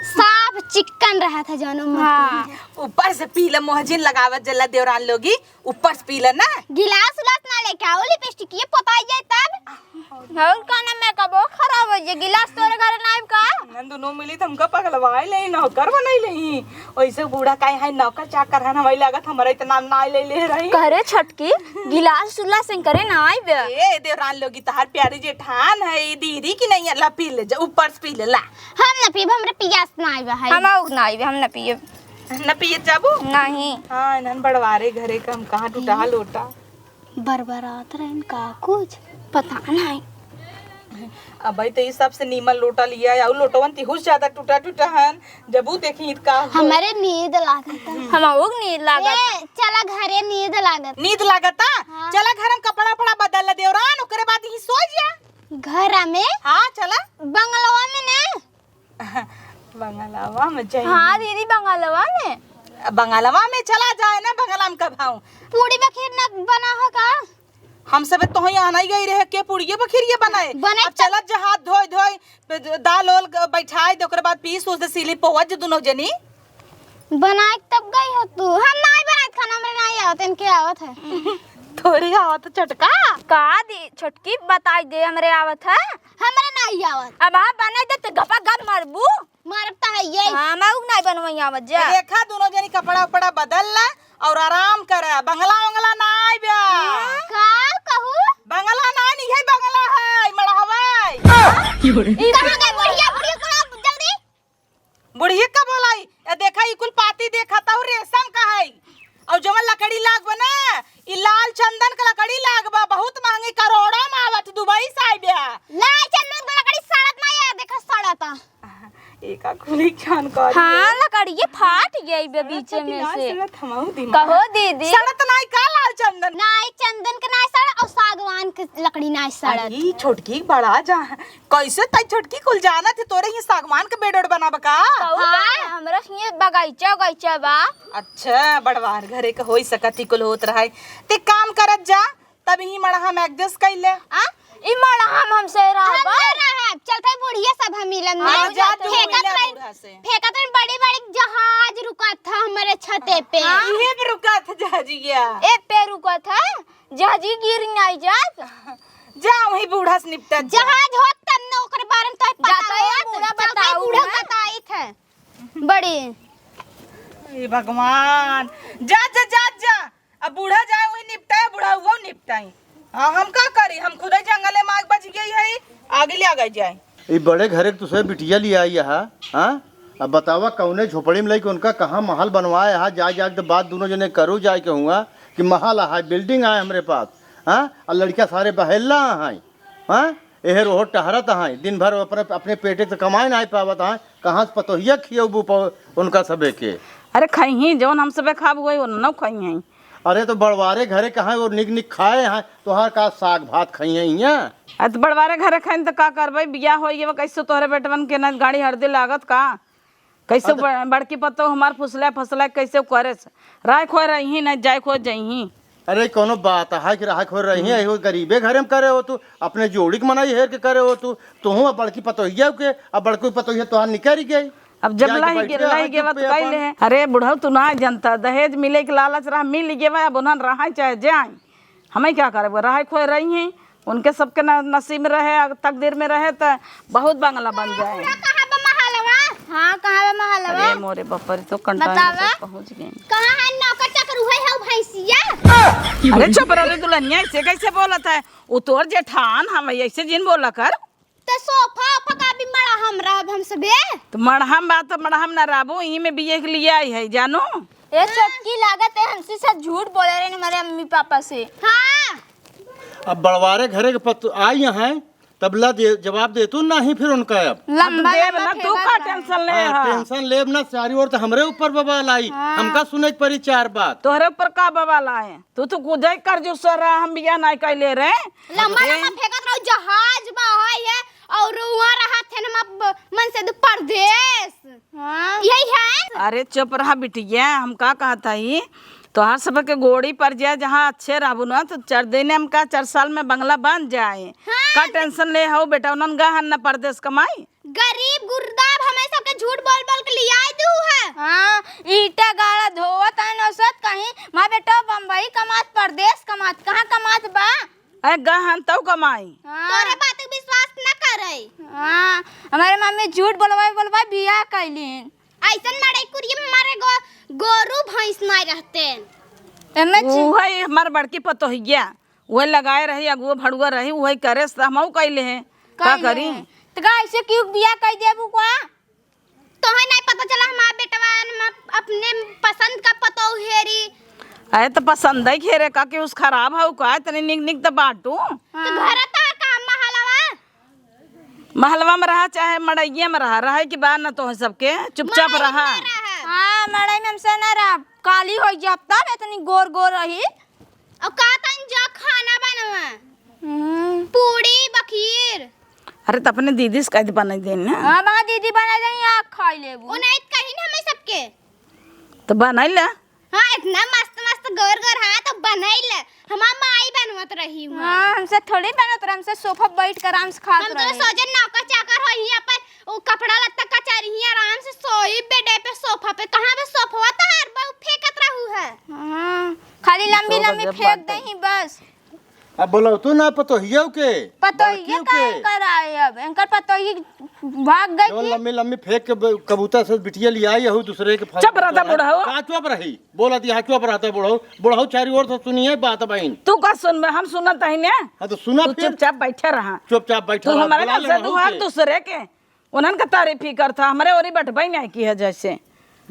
साफ चिक्कन रहत है जौनो मत हाँ। कहिए। ऊपर से पीला मोहजिन लगावत जला देवरान लोगी, ऊपर से पीला ना। गिलास उलास ना लेके आओ, लिपस्टिक ये पोताई जाए तब। और का ना मेकअपो खराब हो जाए, गिलास तोरे घर नाई का? हम दोनों मिली त हमका पगलवाए ले, नौकर बनाई ले। ओइसे बूढ़ा काहे है, नौकर चाकर है ना, वही लागत हमरा इतना नाई ले ले रही। करे छोटकी, गिलास उलास से करे ना आइबे। ए, देवरान लोगी तहार प्यारी जेठान है, ई दीदी की नहीं है, ला पी ले जा, ऊपर से पी ले ला। हम ना पीब, हमरे पियास ना आइबे है। हम आउक ना आइबे, हम ना पियब। ना पिए जाबू? नहीं। हाँ, इन्हन बड़वारे घरे का हम कहाँ टूटा लोटा। बरबरात रहन का कुछ? पता नहीं। अबे तो ई सबसे नीमन लोटा लिया, और लोटवन तिहुस ज्यादा टूटा टूटा हन। जब ऊ देखी त का हो? हमरे नींद लागत है। हम आउक नींद लागत। ए, चला घरे नींद लागत। नींद लागत? हाँ। चला घर में कपड़ा उपड़ा बदल ले देवरान, ओकरे बाद ही सो जा। घर में? हाँ, चला। बंगलवा में ना। बंगलवा में जाई। हाँ दीदी, बंगलवा में। बंगलवा में चला जाए ना, बंगला में कब आऊं? पूड़ी बखीर न बना हो का? हम सब तो यहाँ नहीं गई रहे, के पूड़िए बखीरिए बनाए? बनाए अब तब चलत जा हाथ धोए धोए, पे ज-, दाल ओल ग-, बैठाए दे, ओकरे बाद पीस उस दे सीली पोवत जे दुनो जनी। बनाए तब गई हो तू। हम नहीं बनाए खाना, हमरे नहीं आवत, इनके आवत है। थोड़ी आवत छोटका। का दी छोटकी बताई दे, हमरे आवत है। हमरे नहीं आवत। अब हाँ बनाई दे तो गपा गप मरबू। मारब त है ये। हाँ, मैं उग नहीं बनवाई आवत जा। देखा दुनो जनी कपड़ा उपड़ा बदल ला और आराम करा। बंगला उंगला ना आइबे। का कहू? बंगला ना नहीं है, बंगला है, मड़हवा है। ई कहाँ गई बुढ़िया, बुढ़िया को जल्दी। बुढ़िया का बोलाई? ए देखा ई कुल पाती देखा त रेशम का है। और जवन लकड़ी लागबा ना, ई लाल चंदन का लकड़ी लागबा, बहुत महंगी, करोड़ों में आवत दुबई से आइबे। लाल चंदन का लकड़ी सड़त ना है, देखा सड़त। एका खुली जान कर। हाँ, लकड़िए फाट गई बे बीचे में से। कहो दीदी। सड़त नाई का लाल चंदन? नाई चंदन के नाई सड़ और सागवान के लकड़ी नाई सड़त। अरे, छोटकी बड़ा जा, कैसे तई छोटकी कुल जानत है, तोरे ही सागवान के बेड ओड बनाब का? कहू हाँ। का, हमरा हिये बगैचा उगैचा बा। अच्छा, बड़वार घरे के होई सकत ही कुल होत रहे। ते काम करत जा, तब ही मड़हा में adjust कर ले। आ? ई मड़हम हमसे रहबा? हम ना रहब, चलते बुढ़िया सब हम मिलन हाँ, में। जा तू फेंकत मिला रही, बूढ़ा से। फेंकत रही, बड़ी बड़ी जहाज रुकत था हमारे छते पे। हाँ। इहे पे रुकत था जहाजिया। ए पे रुकत था, जहाजी गिर नहीं जात। जा वही बूढ़ा से निपटा जा। जहाज होत तब न ओकरे बारे में तोहे पता जाता है होत। बूढ़ा चलते बताऊ बूढ़ा ना। बताई थे। बड़ी। हे भगवान, जा, जा, जा, जा। अब बूढ़ा जाए वही निपटाए, बूढ़ा वो निपटाई। हाँ, हम का करी, हम खुदे जंगले में आग बच गई है, आगे ले आ गई जाए। ई बड़े घरे के तुसे बिटिया लिया आई हा, हाँ? अब बतावा कौने झोपड़ी में लइके उनका कहाँ महल बनवाए हा, जाए जाए के बात दोनों जने करू जाए के हुआ कि महल आहे, building आहे हमरे पास, हाँ? और लड़का सारे बहेला आहे। हाँ? एहर ओहर टहरत हैं, दिन भर अपने, अपने पेटे से कमाए नाहीं पावत हैं, कहाँ से पतोहिया खियौबू प-, उनका सबे के? अरे खइहीं, जौन हम सबे खाब वही उन्हनौ खइहीं। अरे तो बड़वारे घरे कहाँ वो निक निक खाए हैं, तोहार का साग भात खइहीं हियाँ? अरे तो बड़वारे घरे खाइन तो का करबै, बियाह होइ गवा, कैसे तोहरे बेटवन के ना गाड़ी हरदी लागत का? कैसे अब ब-, बड़की पतोह हमार फुसला फसला कैसे करे से? राय खोए रही ना, जाए खोए जइहीं। अरे, कौनो बात है कि राय खोए रही है? एगो गरीबे घरे में करे हो तू, अपने जोड़ी के मनई हेर के करे हो तू। तुहूँ अब बड़की पतोहिया के, अब बड़की पतोहिया तोहार निकल गई। अब जब जाके लही बैठ गे-, रहा लही गेवा चुप्पे तो कैले अपन। है। अरे बुढ़ऊ, तू ना जनता, दहेज मिले के लालच रहा, मिल गेवा, अब उन्हन रहा चाहे जाए। हमें क्या करे, वो रहे खोए रही हैं, उनके सबके न-, नसीब में रहे, अग-, तकदीर में रहे, त बहुत बंगला बन जाए। बूढ़ा, कहाँ बा महलवा? हाँ, कहाँ बा महलवा? अरे मोरे बाप रे, तो कंटाल में बतावा। सब पहुँच गए। कहाँ है नौकर चाकर, उहे है भैंसिया? अरे चुप रह रे दुल्हनिया, ऐसे कैसे बोलत है? वो तोर जेठान हम, ऐसे जिन बोला कर। त सोफा ओफा का भी मड़हम रहब हम सबे? त मड़हम बा त मड़हम ना रहबू, इही में बिये के लिए आई है, जानो? ए छोटकी, लागत है हमसे सब झूठ बोले रहे हमारे मम्मी पापा से। हाँ। अब बड़वारे घरे के पत-, आई हैं, तब ला दे, जवाब दे तू, नाही फिर उनका अब। लंबा अब देब लंबा ना, तू फेंकत का रहे। Tension ले हाँ, हा? Tension लेब ना, चारी ओर त हमरे ऊपर बवाल आई, हाँ। हमका सुने के परी चार बात। तोहरे ऊपर का बवाल आए? तू तो कूदे कर जो सर रहा, हम बियाह नाहीं कैले रहे। लंबा ए? लंबा फेंकत रहो, जहाज बा है और वहाँ रहा थे ना ब-, मन से दु परदेश। हाँ। यही है। अरे चुप रहा बिटिया, हम का कहत हई, तोहार सब के गोड़ी पर जाए, जहाँ अच्छे रहबू ना, तो चार दिन में का, चार साल में बंगला बन जाए। हाँ। का tension ले हो बेटा, उन्हन गहन न परदेश कमाई। गरीब गुरदाब हमें सबके झूठ बोल बोल के लियाई दू है। हाँ, ईटा गाड़ा धोवत है नौसत कहीं, माँ बेटा बम्बई कमात, परदेश कमात, कहाँ कमात बा? अरे गहन तौ कमाई। हाँ। तोरे बात के विश्वास न करे। हाँ, हमारे मम्मी झूठ बोलवाई बोलवाई बियाह कैलीन। ऐसन मड़ई कुरिया में हमारे गो-, गोरू भैंस नाई रहते। एमे ची- उहे हमार बड़की पतोहिया, उहे लगाए रही, अगुआ भड़ुआ रही, उहे करे, त हमहू कैले हैं। का कैले करी? हैं। त का ऐसे क्यों बियाह कई देबू का? तोहे नाई पता चला हमार बेटवा, हम अपने पसंद का पतोह हेरी। अरे त पसंद है घेरे का कि उस खराब हौ का? इतनी निक निक त बाटू। त घर त का महलवा? महलवा में रहा चाहे मड़इये में रहा, रहे के बा न तोहे सबके, चुपचाप मड़ई रहा। में रहा। हाँ, मड़ई में हमसे न रहा, काली होइ जाब तब इतनी गोर गोर रही। और का तन जो खाना बनवा? हम्म। पूड़ी, बखीर। अरे त अपने दीदी से कह दे बनाई देन ना। हाँ, बा दीदी बनाई देन, या खाई लेबू। उ नहीं कहीं ना हमें सबके। त बनाई ला। हाँ, इतना मस्त मस्त गोर गोर, हाँ, तो बनाई ले। हमार माई बनवत रही हुआ। हाँ, हमसे थोड़ी बनत रहे, हमसे सोफा बैठ के आराम से खात हम तो रहे। सोचे नौकर चाकर हो ही अपन, वो कपड़ा लत्ता कचारी ही आराम से सोई बेडे पे सोफा पे। कहाँ पे सोफवा तहार बहु फेंकत रहू है? हाँ, खाली लंबी तो लंबी गजब फेंक बात है। दही बस। अब बोलौतू ना पतोहियो के, पतोहिए बड़कियों काहे के। कराए अब? इनकर पतोही भाग गई जवन थी। लम्बी लम्बी फेंक के ब-, कबूतर से बिटिया लियाई हऊ दूसरे के फल चुप रहता बुढ़ऊ। का चुप रही? बोला दिया चुप रहता बुढ़ऊ। बुढ़ऊ चारी ओर से सुनिए बात बहिन। तू का सुनबे? हम सुनत हई ने। हाँ तो सुना तू फिर। चुपचाप बैठे रहा। चुपचाप बैठे तू रहा। हमारे बुला घर ले से बहू दुआ के। दूसरे के। उन्हन का तारीफ ही करता, हमरे ओरी बटबई नहीं की है जैसे।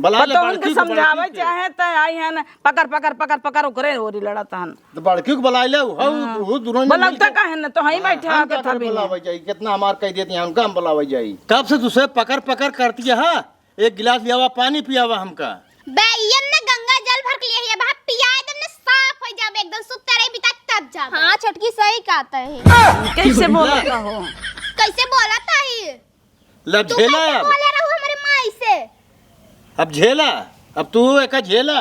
बला ले पतोहन के बड़की को, समझावे बड़की के। चाहे त आई हन, पकड़, पकड़, पकड़, पकड़, ओकरे ओरी लड़त हन। तो बड़की को बलाई ले, उ, हाँ। उ, उ, दुनो जन बोलौता मिलके। काहे न, तो हई हाँ, बैठे हम आके का करे थबी ने। बुलावे जाई, कितना हमार कह देती हैं, उनका हम बुलावे जाई। कब से तुसे पकड़, पकड़ करती है, हाँ? एक गिलास लियावा, पानी पियावा हमका। बे, ये न गंगा जल भर के लिए है, बा पियाए दे न, साफ हो जाबे, एकदम सुत्ते रही बिता तब जाबे। हाँ, छोटकी सही कहता है। कैसे बोलता हो? कैसे बोलता है? ला तू झेला कैसे अब। बोले रहू हमरे माई से? अब झेला, अब तू एका झेला,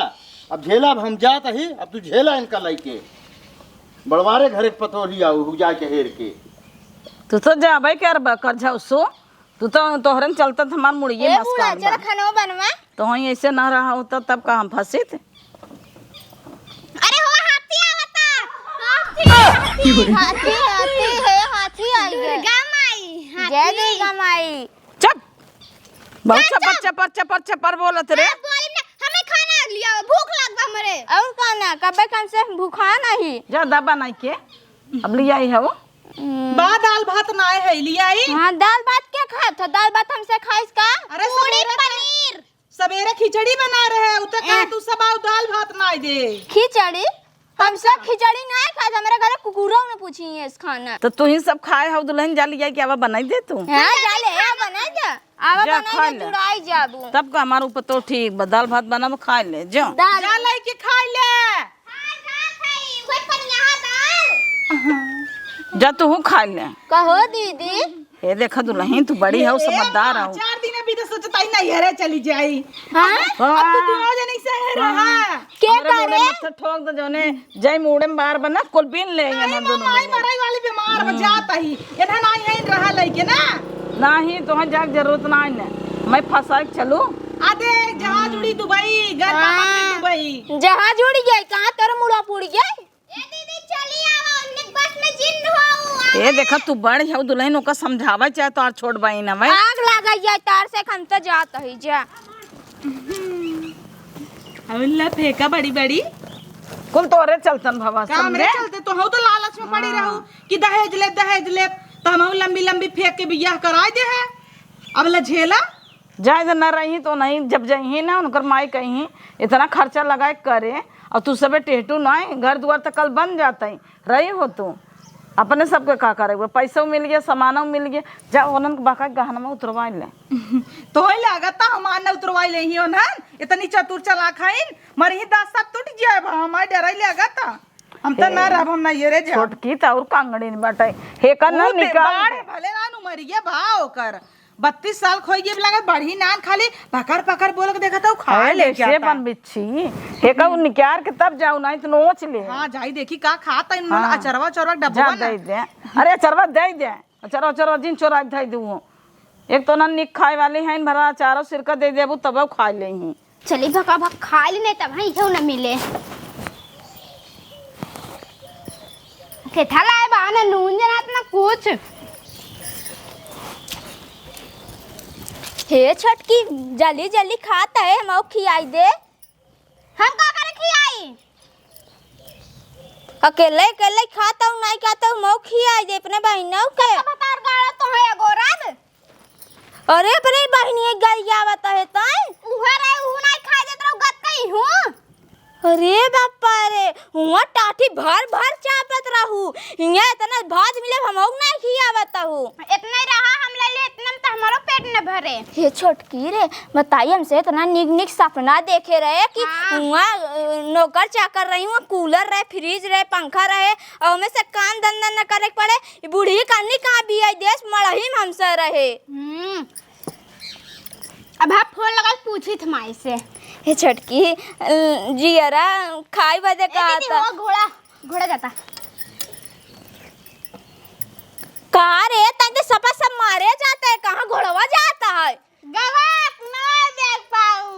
अब झेला, अब हम जात ही, अब तू झेला इनका लइके। बड़वारे घरे के पतोह लियाऊ, हु जाके हेर के। तू तो जाबे करबा कर झौसू, तू तो तोहरन चलता हमार मुड़िए ए मस्कान बूढ़ा, चल बा। खाना बनवा। तो वहीं ऐसे ना रहा होता तब का हम फंसित? अरे हो हाथी आवता। हाथी, हाथी, हाथी, हाथी है, हाथी आई है। दुर्गा माई, जय हाथी। दुर्गा माई। चुप। बहुत चुप, चपर चुप। चपर चपर चपर बोलत रे। हाँ, बोली ना, हमें खाना लिया, भूख लग बा हमरे। और खाना, कबे खान से भूखा नहीं। जा दबा नहीं के, अब लिया ही है वो। हम्म। बा दाल भात ना है, लिया ही। हाँ, दाल भात के खात हो? दाल भात हमसे खाइस का? अरे पूरी सवेरे तो पनीर। सवेरे खिचड़ी बना रहे, उ त कहा ए। तू सब आओ, दाल भात ना दे। खिचड़ी? हम सब खिचड़ी ना खाए, हमारे घर कुकुरों ने पूछी है इस खाना। तो तू ही सब खाए हो दुल्हन, जा लिया कि आवा बनाई दे तू। हाँ, जा ले, आ बनाई दे। आवा जा, बनाई खा दे, ले। जुड़ाई जाबू। तब का हमार ऊपर तो ठीक बा, दाल भात बनाबो, खा ले, जो। दाल। जा लाई के खा ले। जा तू खा ले। कहो दीदी। ए देखा दुल्हन, तू बड़ी हो, ए, समझदार हो। चार दिन अभी तो सोचता ही नहीं है रे, चली जाई। हाँ? अब तू दोनों जने से है रहा। हाँ। के हमरे मुंह में करे? मत ठोक दे, जौने जाई मुड़े में बार बना, कुल बीन ले, नहीं, ये ना दोनों माई मिले। मराई वाली बीमार हो हम्म। जात ही। इन्हें ना यहीं रहा लइके ना। नहीं, तोहर जाए के जरूरत ना है। मैं फंसा के चलू। अरे, जहाज उड़ी दुबई, घर हाँ। दुबई। जहाज उड़ी गई, कहाँ तेरा मुड़ा पुड़ गई? ए दीदी, चली आवा, उन्ने बस में जिन हो, आवा। ए, देखा, तू बड़ हऊ दुल्हन, ओका समझावा चाहे, तोहार छोट बहिन हवे। आग लागा जाए तार से, हम तो जात ही जा। अउल्ला फेंका बड़ी बड़ी। कुल तोरे चलतन भवा, का हमरे समझे? चलते? तो हऊ तो लालच में पड़ी हाँ। रहू कि दहेज ले, दहेज ले, तो हम लंबी लंबी फेंक के बियाह कराई दे है। अब ला झेला। जाए दे, न रही तो नहीं, जब जइहीं ना, उनकर माई कहीं, "इतना खर्चा लगाए करे, और तू सबे टेटू ना है, घर दुआर तो कल बन जाता है, रही हो तू।" अपने सबके का करे हुए, पैसों मिल गया, सामानों मिल गया, जा ओनन के बाका गहनवा उतरवा ले। तो ही लागत ता हमार न उतरवा ले ही ओनन, इतनी चतुर चालाक हईन, मरही दासा टूट जाए भा, हमार डराई लागत ता। हम तो ना हे, रहब, हम ना ये रे जा। छोटकी त और कांगड़ी न बाटे। हे का ना ऊ ते निकाल बाढ़ दे। भले ना नु मरिए भा ओकर। बत्तीस साल खोई गए लागत, बढ़ी नान खाली पकड़ पकड़ बोल के देखत हूँ, खा अरे ले लेसे जाता। बन बिच्छी। हे का उ निकार के तब जाऊ, नहीं तो नोच ले। हाँ, जाई देखी का खाता इन हाँ। अचरवा चरवा डब्बा जा ना। दे दे। अरे अचरवा दे दे। अचरवा अचरवा जिन चोरा के धई दूँ। एक तो ना निक खाए वाली हैं, भरा अचारो सिरका दे देबू तब खा ले ही। चली भका भक खाई ली, नहीं तब भाई क्यों न मिले। केथा लाए बा, ना नून जनात ना कुछ। हे छोटकी, जल्दी जल्दी खात है, हम खियाई दे। हम का करे खियाई? अकेले अकेले खाता हूँ, नहीं खाता हूँ, मऊ खियाई दे अपने बहिनों के। तो भतार गाड़ा तो है एगो रब। अरे अपने बहिनी एक गरियावत है तैं। उहे रहे, उहु नाई खाए देत रहू, गत कहीं हूँ। अरे बापा रे, हुआं टाठी भर भर चापत रहू। हियां इतना भात मिले, हमहू नाई खियावत हूँ। इतना ही रहा, हम ले ले, इतना में तो हमारो पेट न भरे। हे छोटकी रे, बताई हमसे इतना निक निक सपना देखे रहे कि हाँ। हुआं, अ, नौकर चाकर रही, हुआं कूलर रहे, फ्रिज रहे, पंखा रहे, और हमें से काम धंधा न करे के पड़े। ई बूढ़ी कानी कहाँ बियाई देस, मड़ही में हमसे रहे। हम्म। अब हम फोन लगा के पूछी थ माई से। हे छोटकी, अ, जियरा खाई बदे ए कहा दीदी, था। हो घोड़ा, घोड़ा जाता। कहा रे, तंदे सपा सब मारे जाता है, कहाँ घोड़वा जाता है? गवा ना देख पाऊ।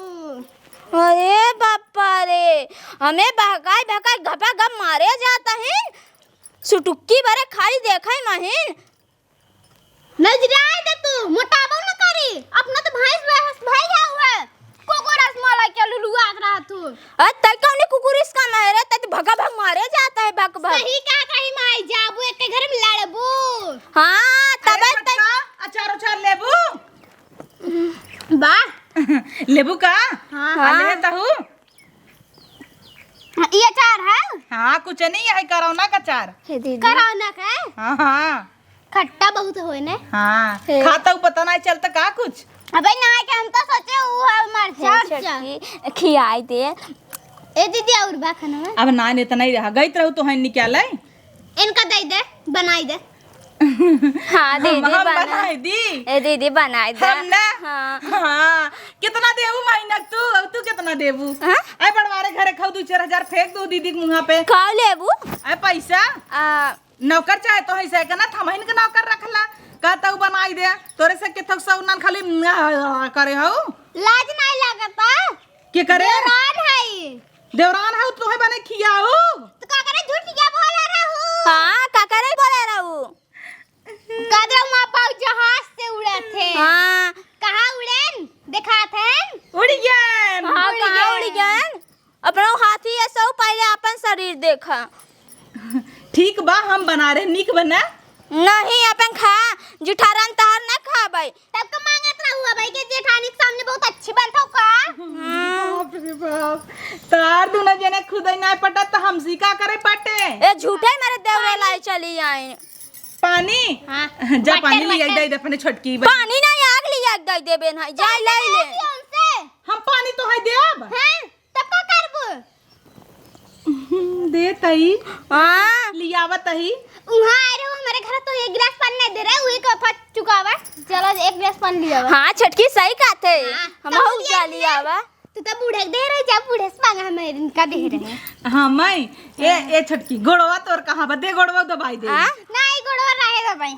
अरे बापा रे, हमें बहकाई बहकाई घपा घप मारे जाता है। सुटुक्की बरे खाली देखा ही महीन। नजराए दे तू, मोटाबो न करी। अपना तो भैंस, भैंस भाई है हुए। कुकुर रसमलाई के लुलुआत रहा तू। अरे तै कौनी कुकुर इसका मैं रे, तै तो भगा भग मारे जाता है, भग भग। सही कहा कही माई, जाबू एक के घर में लड़बू। हाँ, अरे तबे तै छोटका, अचार उचार लेबू? बा। लेबू का? हाँ। आ, ले हाँ। तहू। ई अचार है? हाँ, कुछ नहीं है, कोरोना का अचार। हे दीदी। कोरोना का है? हाँ, हाँ। खट्टा बहुत होए ने। हाँ, हे। खाता हूँ, पता नहीं चलता का कुछ। अबे ना, के हम तो सोचे वो है मरचा हे उरचा। छोटकी, खियाई दे। ए दीदी, और बा खाना में? अब ना, इतना ही रहा। गई रहू तो है निकाले। इनका दे दे, बनाई दे। हाँ, हम, दीदी, हम बना-, बनाई दी। ए, दीदी, बनाई दे। हम ना? हाँ। हाँ। कितना देबू महीना तू? अब तू कितना देबू? हाँ? आए बड़वारे घरे खाऊ दू चार हजार फेंक दो दीदी के मुँहा पे। का लेबू? आए पैसा? आ, नौकर चाहे तो है से के ना, थमहिन के नौकर रखला, कहता उ बनाई दे, तोरे से के थक सौ नन खाली करे हऊ। लाज नाहीं लागता? के करे? देवरान है। देवरान है, तोहे बने खियाऊ। तो का करे झूठ क्या बोले रहू? हाँ, का करे बोले रहू? का दे वहाँ पाऊ जहाज से उड़त है। हाँ। कहाँ उड़ेन? दिखात है। उड़ गएन। हाँ, उड़ कहाँ गएन। उड़ गएन? अपनो हाथी ऐसा पहले अपन शरीर देखा। ठीक बा, हम बना रहे, नीक बना। नहीं, अपन खा, जुठारन तहार ना खाबै। तब का मांगत रहू अबै के जेठानी के सामने बहुत अच्छी बनत हो का? हम्म। बाप रे बाप, तार दुनो जने खुदै ना पटत त हमसी का करे पटे? ए झूठे मारे देवरे पानी। लाई चली आई। पानी? हाँ। जा बट्टे पानी लिया बट्टे। दे दे अपने छोटकी बहन। पानी ना आग लिया दे देबे ना, जा ले ले। हमसे। हम पानी तो है देब। हैं? तब का करबू? दे तई। हाँ। लियावत ही। उहाँ आए रहे, हमरे घर तो एक गिलास पानी नहीं दे रहे, वही को फट चुका हुआ। चलो, एक गिलास पानी लियावा। हाँ, छोटकी सही कहत है। हाँ, हम तो हऊ लिया जा लिया। लियावा। तू तो बूढ़े के दे रहे, जा बूढ़े से मांगा, हम इनका दे रहे। हाँ, मैं, ए, ए छोटकी, गोड़वा तोर कहाँ बा? दे गोड़वा दबाई दे। हाँ? नहीं, गोड़वा रहे दबाई।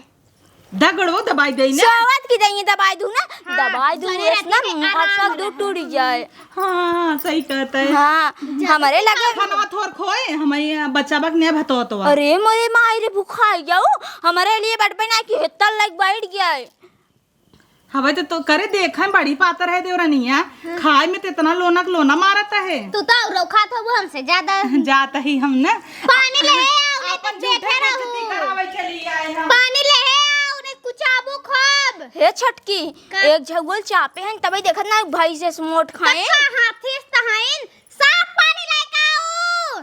दा गोड़वो दबाई देई ना। सोवत की देई दबाई दू ना, हाँ, दबाई दू, बने ऐस ना रहती है, मुँह आराम सब दू रहता। टूट जाए। हाँ, सही कहत है। हाँ, ज्यादा हमरे लगे खानवा थोर खोए, हमारे बच्चा बक ने भतो तो। अरे मोरे माई रे, भुखाई जाऊ, हमरे लिए बट बना के हेतल लाइक बैठ गया है। हवे तो, तो करे देखे में बड़ी पातर है देवरनिया, हाँ। खाए में तो इतना लोना के लोना मारत है। तू तो और खात हो हमसे ज्यादा। जात ही हम ना। पानी ले आओ, नहीं तो अपन झूठे बैठे बेइज्जती रहू। करावे चली आए हम। पानी ले आओ, नहीं कुछ आबू खूब। हे छोटकी, का? एक झगुल चापे हैं, तबे देखत ना भाई से मोट खाए। अच्छा, हाथी से तहाइन, साफ पानी लेके आओ।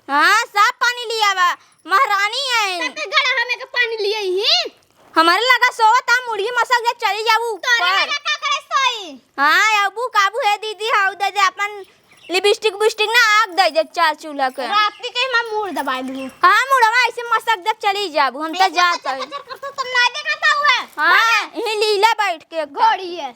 हाँ, साफ पानी लियावा, महारानी है। तब के गड़ा हमें के पानी लिए ही। हमारे लगा सोवत आ, मुड़ी मसक जा, चली जाऊ तोरे ऊपर। लगा का करे सोई? हाँ, अबू काबू है दीदी, हाउ दे दे अपन लिपस्टिक उबिस्टिक ना आग दे दे चार चूल्हा के। रात के कहीं मैं मूड़ दबाई लूँ। हाँ, मुड़वा ऐसे मसक जब चली जाबू, हम तो ऐसे जात कचर है। कचर करतो तुम ना देखा था हुआ। हाँ, हाँ। यही लीला बैठ के घोड़ी है।